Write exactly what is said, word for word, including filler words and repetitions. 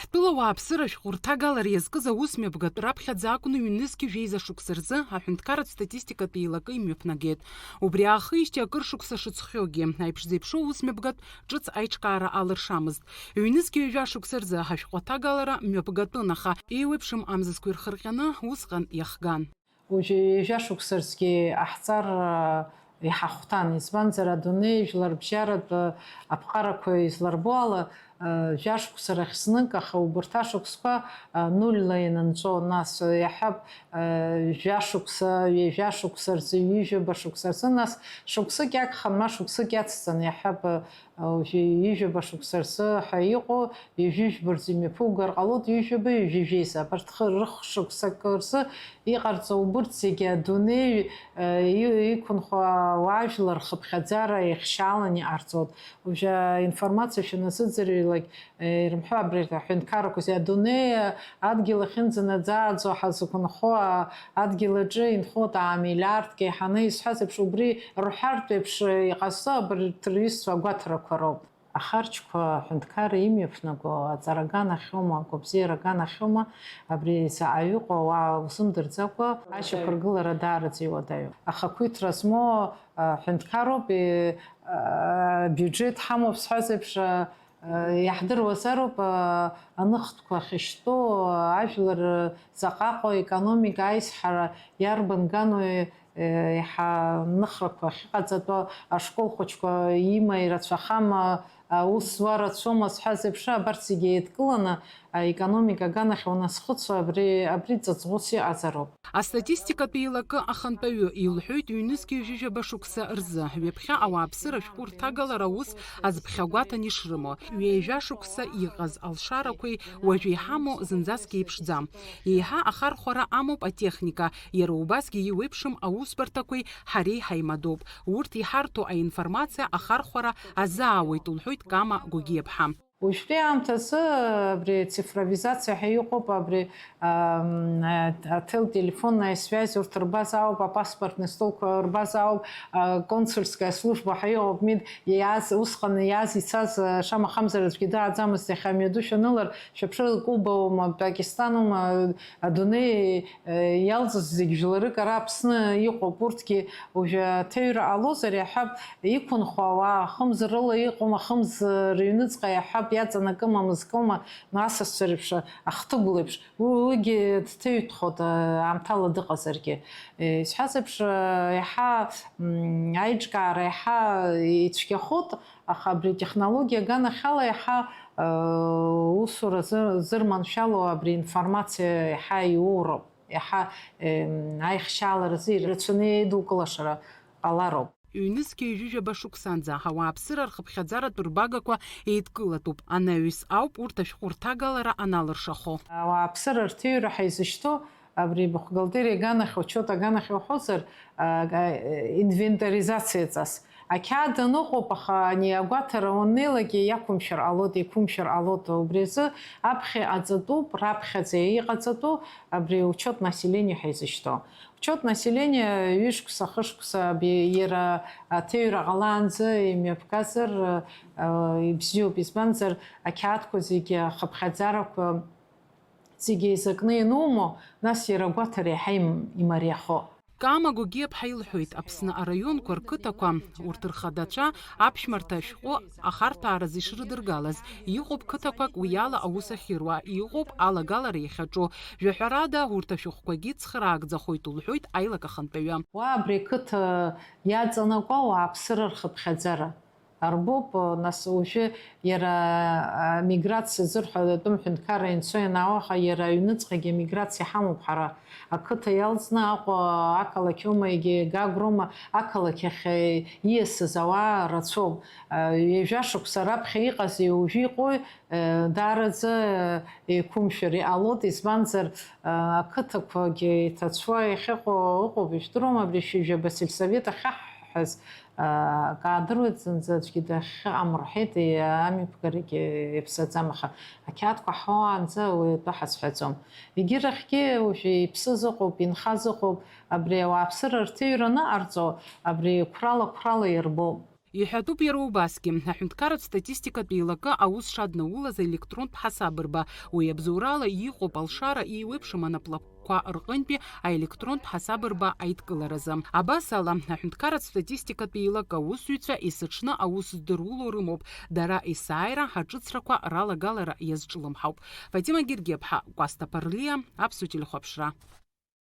Ҳтәыла ауааԥсыра ашәҟәы рҭагалара иазкыз аусмҩаԥгатә раԥхьаӡа акәны ҩнызқьи жәеиза шықәса рзы аҳәынҭқарратә статистикатә еилакы имҩаԥнагеит. Убри аахижьҭеи акыр шықәса шыҵхьоугьы, аиԥш зеиԥшу аусмҩаԥгатә ҿыц аиҿкаара алыршамызт. Ҩнызқьи ҩажәа шықәса рзы ҳашәҟәы аҭагалара мҩаԥгатәын, аха еиуеиԥшым амзызқәа ирхырҟьаны усҟан иахган. Уажәы ҩажәа шықәса рзгьы ҟаҳҵар, а, иҳахәҭан, избанзар, адунеи жәларбжьаратә, а, аԥҟарақәа изларбо ала, а, жәа шықәса рахь знык, аха убырҭ ашықәсқәа, а, нульла ианынҵәо, нас, а, иаҳҳәап, а, жәа шықәса, ҩажәа шықәса рзы, ҩыжәаба шықәса рзы, нас шықәсык иагхан, ма шықәсык иацҵан, иаҳҳәап, а, Уажәы ҩажәаба шықәса рзы ҳәа иҟоу, ҩажәижәба рзы имҩаԥугар ҟалоит, ҩажәаба, ҩажәижәеиза. Абарҭ хы-, рыхшықәсак рзы иҟарҵо убырҭ зегьы адунеи, э, и-, иқәынхо ауаажәлар рхыԥхьаӡара ихшьааланы иҟарҵоит. Уажәы аинформациа шәаназыӡырҩлак, э, ирымҳәо абри аҳәынҭқаррақәа зегьы адунеи адгьыл ахьынӡанаӡааӡо ҳазқәынхо, а, адгьыл аҿы инхоит аамилиардк еиҳаны, исҳәаз еиԥш, убри рҳәартә еиԥш иҟазҵо абарҭ рҩызцәа агәаҭарақәа роуп. Ахарџьқәа аҳәынҭқарра имҩаԥнаго аҵара аганахьоума, агәабзиара аганахьоума, абри заҟаҩы иҟоу ауаа узымдырӡакәа, ашьақәыргылара даараӡа иуадаҩуп. Ахақәиҭра змоу, а, ҳәынҭқарроуп, и-, а, абиуџьеҭ ҳамоуп сҳәаз еиԥш, а, а, иаҳдыруазароуп, а, аныхтәқәа ахьышьтәу, а, ажәлар заҟа ыҟоу, аекономика аизҳара иарбан гану, Еиҳа ныхрақәа ахьыҟаҵатәу, ашкол хәыҷқәа има ирацәахама, аус зуа рацәоума сҳәаз еиԥш, абарҭ зегьы еидкыланы, аекономика аганахь уаназхәыцуа, абри, абри ҵаҵӷәыс иҟазароуп. Астатистикатә еилакы ахантәаҩы илҳәоит, ҩнызқьи ҩажәижәаба шықәса рзы ҩаԥхьа ауааԥсыра ашәҟәы рҭагалара аус азԥхьагәаҭаны ишрымоу, ҩажәа шықәса иҟаз алшарақәеи уажәы иҳамоу зынӡаск еиԥшӡам. Еиҳа ахархәара амоуп атехника, иара убасгьы еиуеиԥшым аусбарҭақәеи ҳареи ҳаимадоуп. Урҭ иҳарҭо аинформациа ахархәара азаауеит, лҳәоит Кама Гогиаԥҳа. Уажәтәи аамҭазы абри цифровизациа ҳәа иҟоуп, абри, ам, а, атель-телефонная связь урҭ рбазаауп, апаспортный столқәа рбазаауп, а, консульская служба ҳәа иҟоуп, мид иааз, усҟан иааз ицаз, а, шамахамзар аӡәгьы дааӡамызт, иахьа амҩаду шәанылар, шәаԥшыр, Кубоума, Пакистанума, адунеи, э, иалҵыз зегь жәларык ара Аԥсны иҟоуп. Урҭгьы уажәы аҭыҩра ҟалозар, иаҳҳәап, иқәынхо ауаа, ахымз рыла иҟоума, ахымз рыҩныҵҟа, иаҳҳәап, иаҵанакыма, мызкома, асасцәа реиԥш, ахҭыгә леиԥш, уи, уигьы дҭыҩҭхоит, э, аамҭала дыҟазаргьы. Э, исҳәаз еиԥш, э, иаҳа, м, аиҿкаара иаҳа ицәгьахоит, аха абри атехнологиа аганахьала иаҳа, э, усура зыр-, зырманшәало абри информациа иаҳа иуроуп, иаҳа, э, аихшьааларазы ирацәаны еидукылашара ҟалароуп. Ҩнызқьи ҩажәижәаба шықәсанӡа ауааԥсыра рхыԥхьаӡаратә рбагақәа еидкылатәуп. Анаҩс ауп урҭ ашәҟәы рҭагалара аналыршахо. Ауааԥсыра рҭыҩра ҳаизышьҭоу абри бухгалтериа аганахь, учет аганахь уҳәозар, а, а, инвентаризациа ҵас. Ақьаад аныҟоуп, аха ани агәаҭара уаннеилак иақәымшәар ҟалоит, еиқәымшәар ҟалоит. Убри азы аԥхьа иҟаҵатәуп, раԥхьаӡа иҟаҵатәу абри учет населения ҳәа изышьҭоу. Учет населения ҩышықәса, хышықәса, аби-, иара аҭыҩра ҟалаанӡа имҩаԥгазар, а, ибзиоуп, избанзар, ақьаадқәа зегьы, ахыԥхьаӡарақәа зегьы еизакны ианумоу, нас иара агәаҭара иаҳа им-, имариахо. Кама Гогиаԥҳа илҳәоит, Аԥсны араионқәа рқыҭақәа, урҭ рхадацәа аԥшәмарҭа ашәҟәы ахарҭәааразы ишрыдыргалаз, иҟоуп қыҭақәак уи ала аус ахьыруа, иҟоуп алагалара иахьаҿу. Жәаҳәарада, урҭ ашәҟәқәагьы цхыраагӡахоит, лҳәоит аилак ахантәаҩы. Уа абри ақыҭа иаҵанакуа ауааԥсыра рхыԥхьаӡара. Арбоуп, нас уажәы иара амиграциа зырҳәо атәым ҳәынҭқарра ианцо ианаауа, аха иара аҩныҵҟагьы амиграциа ҳамоуп ҳара. Ақыҭа иалҵны Аҟәа ақалақь аума, егьи Гагроума ақалақь ахь ииасыз ауаа рацәоуп. Ҩажәа шықәса раԥхьа иҟази уажәы иҟои, даараӡа еиқәымшәар иҟалоит, избанзар, ақыҭақәагьы иҭацәуа иахьыҟоу ыҟоуп, ижәдыруама, абри шәи жәаба сельсовет ахьаҳҳәаз, акы аадыруеит, зынӡа аӡәгьы дахьыҟам рҳәеит, амҩаԥгарагьы иаԥсаӡам, аха ақьаадқәа ҳауаанӡа уи атәы ҳазҳәаӡом. Егьирахьгьы уажәы иԥсыз ыҟоуп, инхаз ыҟоуп, абри ауааԥсыра рҭыҩра аныҟарҵо, абри қәрала-қәрала ирбоуп. Иҳәатәуп иара убасгьы, аҳәынҭқарратә статистикатә еилакы аус шаднаулаз аелектронтә ҳасабырба. Уи абзоурала иҟоуп алшара еиуеиԥшым анаплакқәа рҟынтәи аелектронтә ҳасабырба аидкыларазы. Абас ала, аҳәынҭқарратә статистикатә еилакы аусзуҩцәа есыҽны аус здыруло рымоуп, дара есааира аҿыцрақәа ралагалара иазҿлымҳауп. Фатима Гергеԥҳа, Кәасҭа Ԥарлиа, Аԥсуа телехәаԥшра.